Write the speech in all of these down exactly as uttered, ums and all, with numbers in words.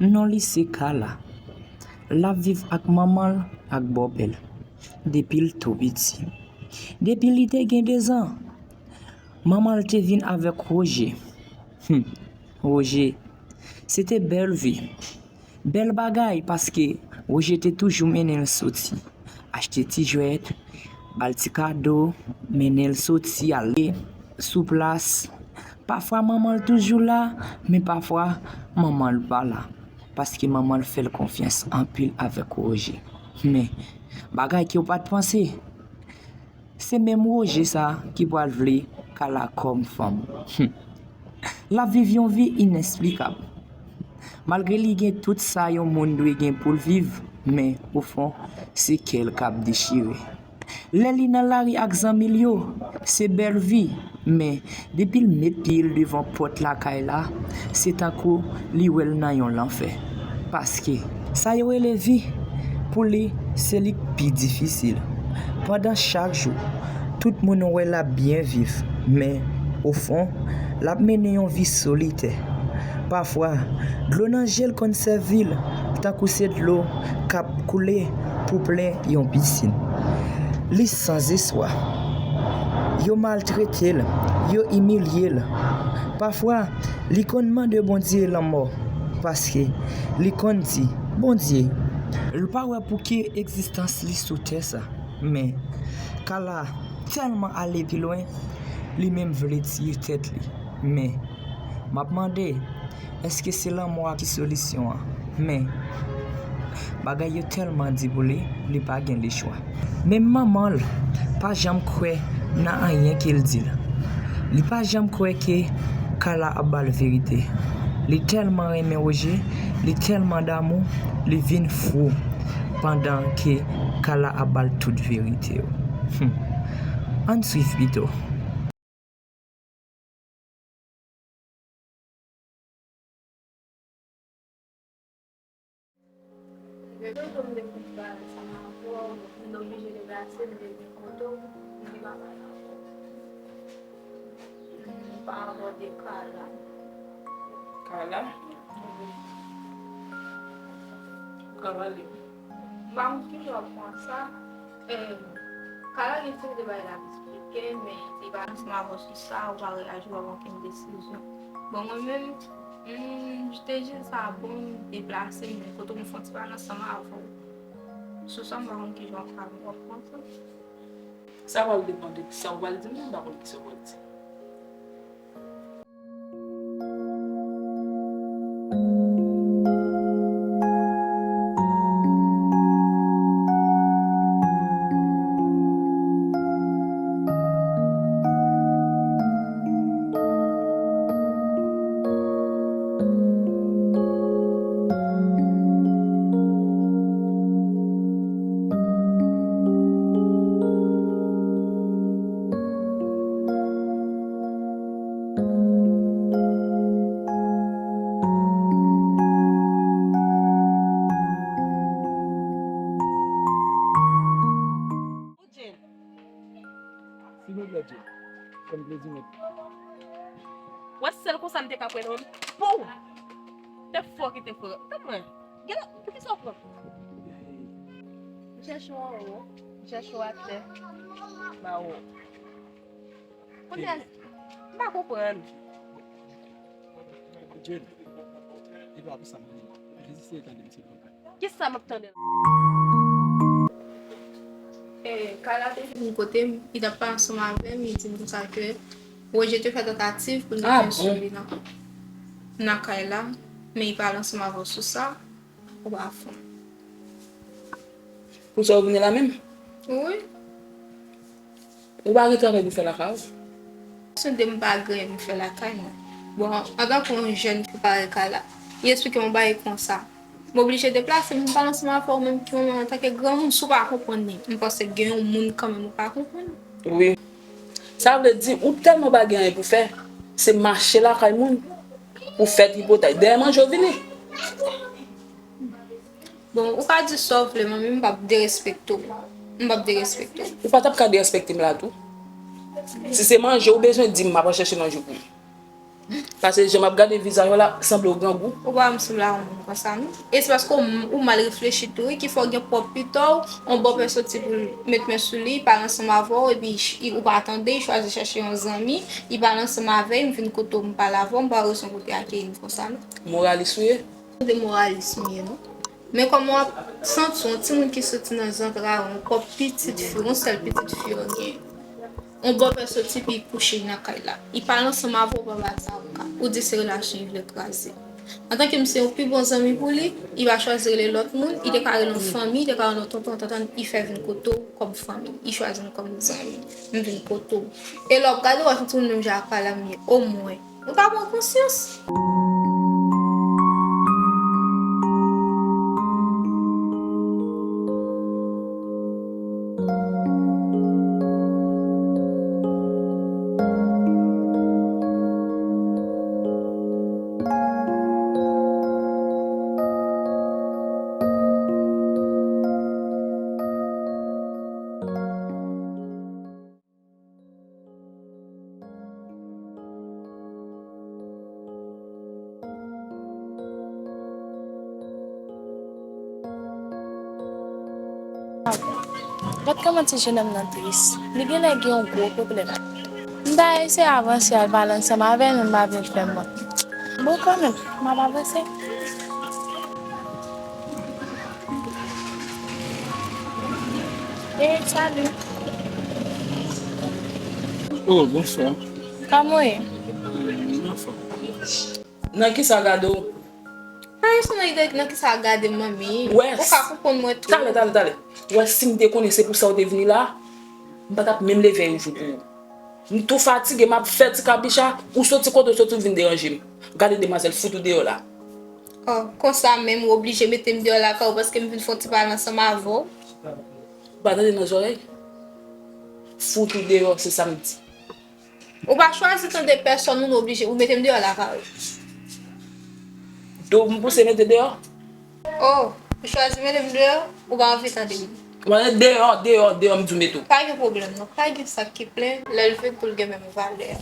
Non li se Kala. L ap viv ak manman l ak bòpè l depi l tou piti. Depi li te gen dezan, manman l te vin avèk Woje. Hum, Woje, se te bèl vi. Bèl bagay, paske Woje te toujou mennen l soti, achte ti jwèt, ba l ti kado, mennen l soti, ale sou plas. Pafwa manman l toujou la, men pafwa manman l pa la, paske manman l fè l konfyans anpil avèk Woje. Men, bagay ke w pa t panse, se menm Woje sa ki pral vle Kala kòm fanm. Hum. L ap viv yon vi inesplikab. Malgre li gen tout sa yon moun dwe gen pou l viv, men ofon, se kè l k ap dechire. Lè li nan lari ak zanmi l yo, se bèl vi, men depi l met pye l devan pòt lakay la, se tankou li wè l nan yon lanfè. Paske sa yo rele vi, pou li, se li k pi difisil. Pandan chak jou, tout moun wè l ap byen viv, men ofon, l ap mennen yon vi solitè. Pafwa, dlo nan je l konn sèvi l tankou se dlo k ap koule pou plen yon pisin. Li sanzespwa. Yo maltrete l, yo imilye l. Pafwa, li konn mande Bondye lanmò, paske li konn di, Bondye, l pa wè pou ki egzistans li sou tè sa. Men, Kala tèlman ale pi lwen, li menm vle tiye tèt li. Men, m ap mande, èske se lanmò a ki solisyon an? Men, bagay yo tèlman di pou li, li pa gen lechwa. Menm manman l pa janm kwè nan anyen ke l di l. Li pa janm kwè ke Kala ap ba l verite. Li tèlman renmen Woje, li tèlman damou, li vin fou pandan ke Kala ap ba l tout verite yo. Hum. Ann swiv pito. Depi tou m te fin pale ansanm avè w, m te oblije deplase, m te vin kote w, m te pa pale avè w. M pa abòde ka la. Kala? Wi. Kala li. M pa konn kijan w ap pran sa. Em, Kala gen seri de bagay l ap eksplike, men li pa ansanm avè w sou sa, ou pa reyaji, ou pa pran okenn desizyon. Bon, mwen menm, mm, m te jis sa bon, m deplase, m vin kote w, m fè yon ti pale ansanm avè w. Sou sa, m pa konn kijan w ap pran sa. Sa pral depann de kisa w pral di m, m pa konn kisa w pral di. Silvouplè, Jay. Fè m plezi, mèt. Wè, sèl konsa m te ka pran non. Pou! Te fò ki te fò. Tann mwen. Gen lè, poukisa w pran? M chèche w anwo, m chèche w atè. Ba wo. Kounye a, m pa konprann. Jane, e pa pou sa m vini. Jezi, se tande m, silvouplè. Kisa m ap tande la? E, Kala te vin kote m, li t ap pale ansanm avè m, li di m konsa ke Roger te fè tantativ pou l mete men sou li nan, nan kay la, men li pale ansanm avè w sou sa, ou pa fè. Pou sa w vini la menm? Wi. Ou pa gen travay pou fè lakay ou? Se de m pa gen pou fè lakay mwen. Bon, antanke yon jèn fi parèy Kala, li eksplike m yon bagay konsa. M oblije deplase, m pale ansanm avè w menm ki yon moun antanke granmoun, si w pa konprann li. M panse gen yon moun kanmenm ou pa konprann. Wi. Sa vle di, ou tèlman pa gen anyen pou fè, se mache lakay moun pou fè tripotay. Dèyè manje w vini. Bon, ou ka di sa w vle, manmi, m p ap derespekte w. M p ap derespekte w. Ou pa t ap ka derespekte m la tou? Si se manje ou bezwen, di m, m ap al chèche manje pou ou. Paske jan m ap gade vizaj ou la, sanble w grangou. Ou pa wè m sanble a yon moun konsa, non? E se paske w, ou mal reflechi tou, wi, ki fè w gen pwòp pita w, yon bòpè soti pou l met men sou li, li pale ansanm avè w, epi ch-, ou pa tande, li chwazi chèche yon zanmi, li pale ansanm avè l, m vin kote w, m pale avè w, m pa wè rezon pou w te akeyi m konsa, non. Moralis ou ye? Ou de moralis m ye, non. Men kòman w ap santi w, yon timoun ki soti nan zantray ou, yon pwòp pitit fi w, yon sèl pitit fi w gen, yon bòpè soti epi kouche nan kay la. Li pale ansanm avè w, pa ba sa ou ka. Ou di se relasyon li vle kraze. Antanke m se yon pi bon zanmi pou li, li pa chwazi rele lòt moun, li te ka rele yon fanmi, li te ka rele yon tonton, tantan, li fè vin kote w kòm fanmi. Li chwazi m kòm zanmi. M vin kote w. E lè w ap gade, w ap santi w menm jan ak pale a m ye. Omwen, nou ka pran konsyans. Gad kòman ti jenòm nan tris. Li genlè gen yon gwo pwoblèm. M ta eseye avanse al pale ansanm avè l, men m pa vle l fè m wont. Bon, kanmenm, m ap avanse. Hey, salut. Oh, bonswa. Kòman w ye? Mwen anfòm. Nan kisa gade w? Pa janm nan ide nan kisa gade m, manmi. Ou ka konprann mwen tou. Talè, talè, talè. Ou wè, si m te konnen se pou sa w te vini la, m pa t ap menm leve yon jou pou ou. M tou fatige, m ap fè ti kabicha, ou soti kote w soti, ou vin deranje m. Gade demwazèl, fout ou deyò la. Oh, konsa menm ou oblije mete m deyò lakay ou paske m vin fè yon ti pale ansanm avè w? Ou pa tande nan zòrèy? Fout ou deyò, se sa m di. Ou pa chwazi tande pèsonn, ou oblije, ou mete m deyò lakay ou. Do w m pouse mete deyò? Oh, ou chwazi mete m deyò, ou pa anvi tande m. Mwen deyò, deyò, deyò, m di w mete w. Pa gen pwoblèm, non. Pa gen sa ki plen, lè l vin pou l gen menm valè.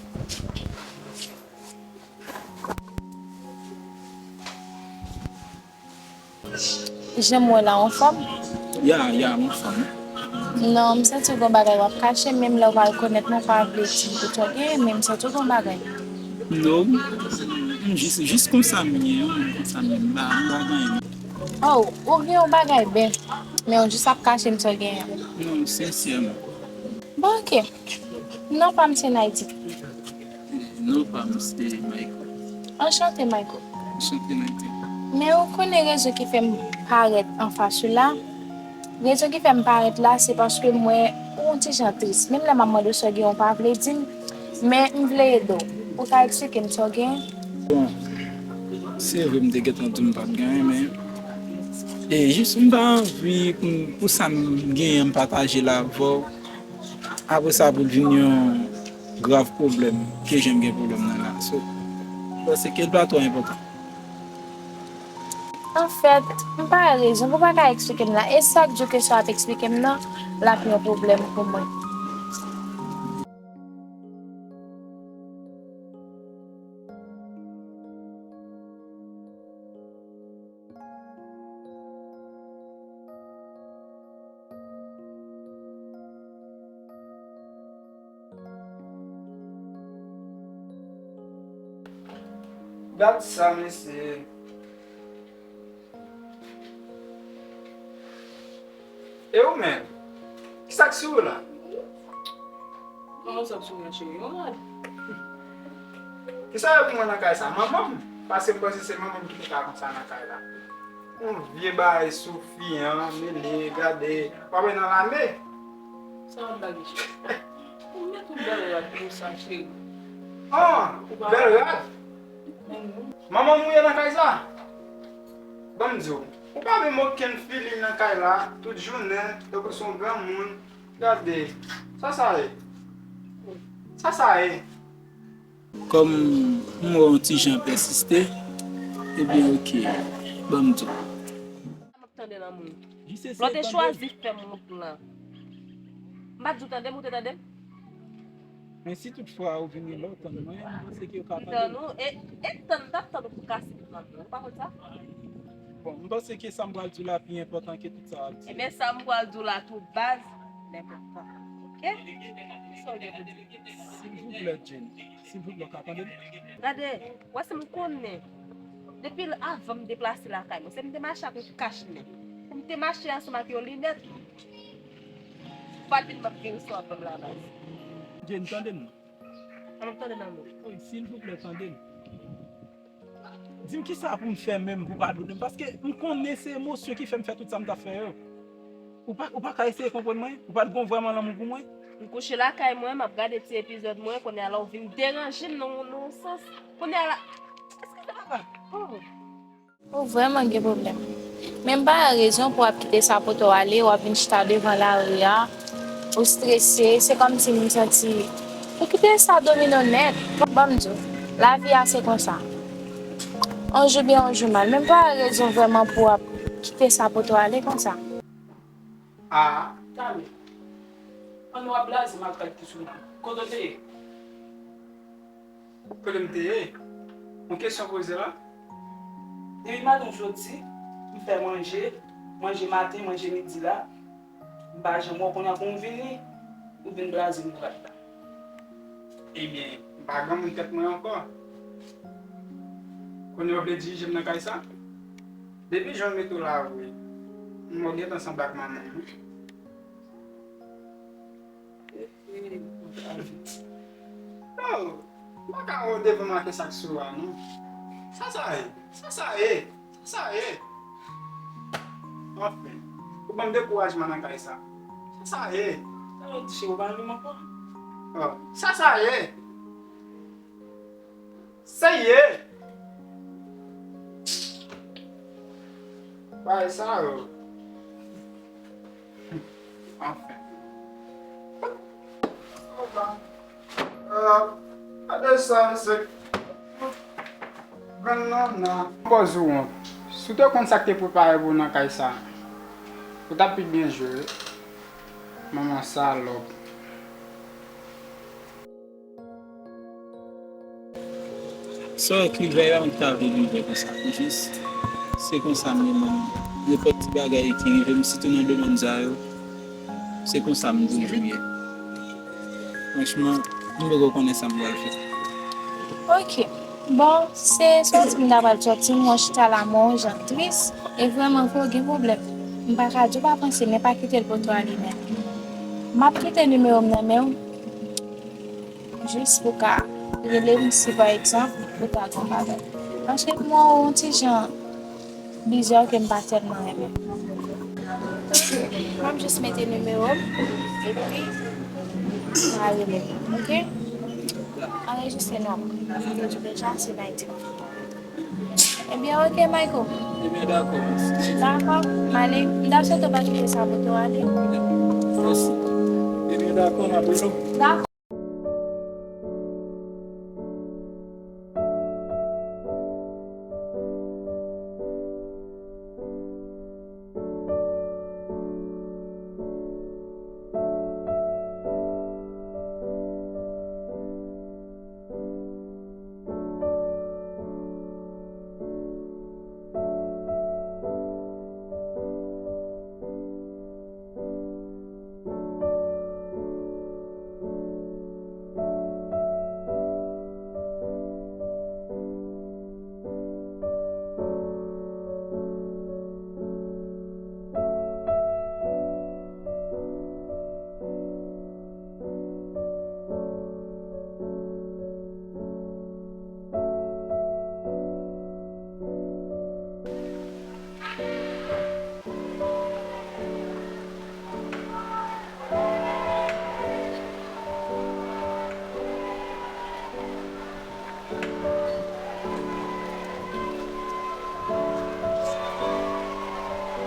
Jan m wè la, w anfòm? Ya, ya, m anfòm. Non, m santi w gon bagay w ap kache, menm lè w pa rekonèt mwen, w pa vle di m kote w genyen, men m santi w gon bagay. Non, m jis, jis konsa m ye, wi, konsa m ye, m pa, m pa gen anyen. Oh, ou gen yon bagay byen, men w jis ap kache m sa w genyen. Non, sensèman. Bon, oke. Non pa m se Naïdi. Non pa m se Michael. Anchante, Michael. Anchante, Michael. Men ou konnen rezon ki fè m parèt anfas ou la? Rezon ki fè m parèt la, se paske m wè ou yon ti jan tris. Menm lè m ap mande w sa w gen, ou pa vle di m, men m vle ede w. Ou ka eksplike m sa w gen? Bon, se vre m te gentan di w m pa t gen anyen, men e jis m pa anvi pou, pou sa m genyen m pataje l avè w. Apre sa, pou l vin yon grav pwoblèm, ke jan m gen pwoblèm nan la. So, m panse ke l pa twò enpòtan. Anfèt, m pa wè rezon pou w pa ka eksplike m la. E sa k di w ke sa w ap eksplike m nan, l ap yon pwoblèm pou mwen. Gad sa, mesye. E ou menm? Kisa k sou ou la? Kòman sa k sou mwen, cheri? Yon rad. Kisa yo pou mwen nan kay sa? Manman m? Paske m panse se manman m ki te ka konsa nan kay la. Yon vye bagay sou fi an, mele, gade. W ap nan lame? Sa w ap bagay, cheri? Ou met yon bèl rad konsa, cheri. Ah, bèl rad? Manman m ou ye nan kay sa? Ban m di w, ou pa menm okenn feeling nan kay la, tout jounen, tankou se yon granmoun. Gade, sa sa ye? Sa sa ye? Kòm m wè w yon ti jan pèsiste, ebyen, oke, ban m di w. M ap tande nan moun. Lè w te chwazi fè m wont lan. M pa t di w tande m, ou te tande m? Men si toutfwa ou vini la, ou tann mwen, m panse ke ou ka tann. Tann ou, e, e tann, m t ap tann ou pou kase m tann ou. Ou pa konn sa? Bon, m panse ke sa m pral di w la pi enpòtan ke tout sa w ap di. Ebyen, sa m pral di w la tou baz, l enpòtan. Oke? Sa w gen pou di? Silvouplè, Jane. Silvouplè, w ka tande m? Gade, w wè si m konnen. Depi l, avan m deplase lakay mwen, se m te mache ak yon kach nen. Pou m te mache ansanm ak yon linèt. Ou pa t vin m ap vin sou avè m la, baz. Jane, tande m non. An, m ap tande nan mwen. Wi, silvouplè, tande m. Di m kisa pou m fè menm pou padone m, paske m konnen se emosyon ki fè m fè tout sa m t ap fè yo. Ou pa, ou pa ka eseye konprann mwen? Ou pa t gon vrèman lanmou pou mwen? M kouche lakay mwen, m ap gade ti epizòd mwen, kounye a la ou vin deranje m nan, nan yon sans. Kounye a la, eskize papa. Oh. Ou vrèman gen pwoblèm. Men m pa wè rezon pou w ap kite sa pote w ale, w ap vin chita devan lari a, ou strese, se kòmsi m santi ou kite sa domine w nèt. Bon, ban m di w, lavi a se konsa. On jou byen, on jou mal. Men m pa wè rezon vrèman pou w ap kite sa pote w ale konsa. A, tande. An nou ap blaze m ak tèt ki sou mwen. Kote w te ye? Kote m te ye? Yon kesyon poze la? Depi maten w soti, m fè manje, manje maten, manje midi la, m pa janm wè w, kounye a pou m vini, ou vin blaze m pou rad la. Ebyen, m pa granmoun tèt mwen ankò. Kounye a w vle dirije m nan kay sa? Depi jan w mete w la vre, m wè w gentan sanble ak manman m wi. Oh, m pa ka wè w devan m ak sa k sou a non. Sa sa ye? Sa sa ye? Sa sa ye? Anfen, ou ban m dekourajman nan kay sa. Sa sa ye? Sa yo di cheri w pa renmen m ankò? Oh, sa sa ye? Sa ye? Bagay sa yo. Anfen. Gade sa, se grann nana. Pòz ou wont. Si w te konn sa k te prepare pou w nan kay sa, ou t ap pi byen jwe wi. Manman salòp. Sa w wè k rive a, m ta vle rive konsa. Jis, se konsa m ye, man. Nenpòt ti bagay ki rive m, sitou nan domèn sa yo, se konsa m toujou ye. Franchman, m poko konnen sa m pral fè. Oke. Bon, se sòti m ta pral sòti, m wè w chita la, m wè w jan tris, e vrèman vre w gen pwoblèm. M pa ka di w pa panse, men pa kite l pote w ale nèt. M ap kite nimewo m nan men w. Jis pou w ka rele m si pa egzanp ou ta gen yon bagay. Paske m wè w yon ti jan bizar ke m pa tèlman renmen. M ap jis mete nimewo m epi ou ka rele m, oke? Anrejistre non. M te di w deja, se Naïti. Ebyen, oke, Michael. Ebyen, dakò, mèsi. Dakò, m ale. M ta swete w pa kite sa pote w ale. Mèsi. Ebyen, dakò, m ap rele w. Dakò.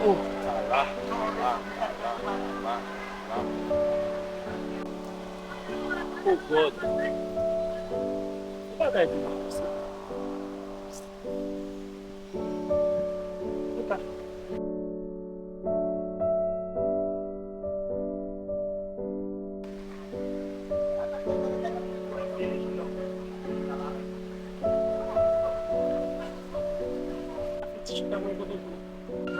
Oh, la, la, la, la, la. Oh God. Ki bagay pou mwen sa? Ou pa.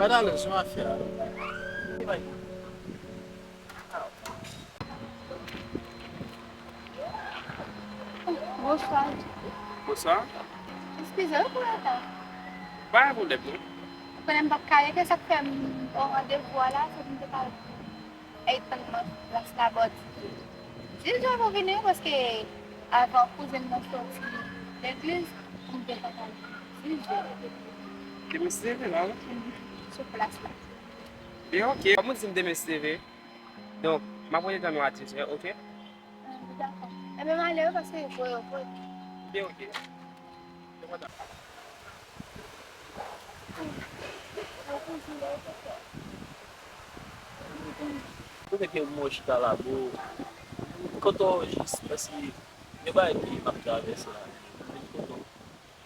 Gad alèz, mafya. Bonswa. Bonswa. Eskize wi pou reta. Pa gen pwoblèm non. Ou konnen m p ap ka rete, sa k fè m pran randevou a la, se pou m te ka al tann nan plas la bò dizuit è pou vini wi, paske avan kouzen m nan soti legliz, m te konn al dizuit è. Demen seve la wi. Sou plas la. Byen, oke. Kòm ou di m demen seve, donk, m ap rete tann ou a dizuit è, oke? Ah, dakò. Ebyen, m ale wi, paske yo voye yo voye. Byen, oke. Kote ke mwen chita la, bro? Kote w jis, paske gen bagay ke m ap travèse la. Vin kote w.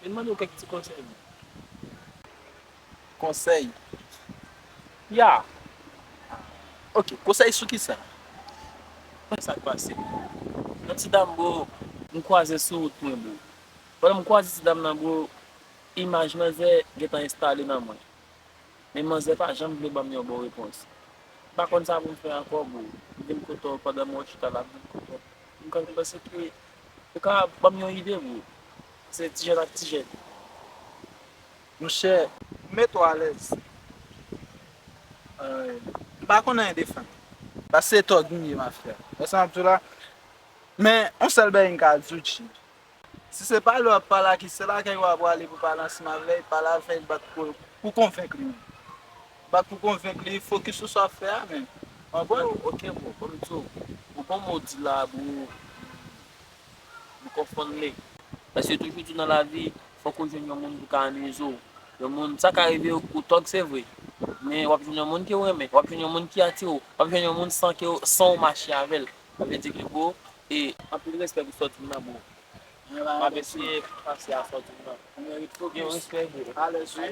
Vin mande w kèk ti konsèy, bro. Konsèy? Ya. Ok, konsèy sou kisa? Sa k pase? Yon ti dam, bro, m kwaze sou wout mwen, bro. Pandan m kwaze ti dam nan, bro, imaj manzè gentan enstale nan mwen. Men manzè pa janm vle ban m yon bon repons. M pa konn sa pou m fè ankò, bro. M vin kote w pandan m wè w chita la, m vin kote w. M ka panse ke ou ka ban m yon ide, bro. Se ti jèn ak ti jèn. Monchè, m met ou alèz. Euh, m pa konn anyen de fanm. Paske se tòg m ye, mafya. Wè sa m ap di w la? Men, yon sèl bagay m ka di w, G. Si se pale w ap pale ak li, se lakay ou a prale pou pale ansanm avè l, pale avè l, bat pou, pou konvenk li menm. Bat pou konvenk li, fokis sou sa w ap fè a menm. Konprann? Bon, ok, bon, ban m di w, ou bon mo w di la, bro, m konfonn li. Paske yo toujou di w nan lavi, fòk ou jwenn yon moun pou ka anmize w. Yon moun, sa ka rive ou tòg, se vre. Men w ap jwenn yon moun ke w renmen, w ap jwenn yon moun ki atire w, w ap jwenn yon moun san ke w, san w mache avè l. Sa vle di ke, bro, e anpil respè pou sòti m nan, bro. M ap eseye pase a sòti m nan. Gen respè, bro. Alèz, wi.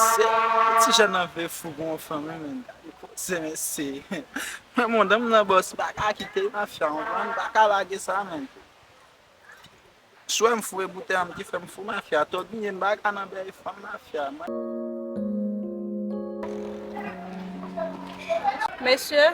Se ti jèn nan vle fou pou yon fanm, wi, men. Se mesye. Mwen, mwen, danm nan bòs, m pa ka kite mafya, w konprann? M pa ka lage sa, men. Si w wè m fou, e boutèy an ki fè m fou, mafya. Tòg m ye, m pa ka nan bèy fanm, mafya. Mesye,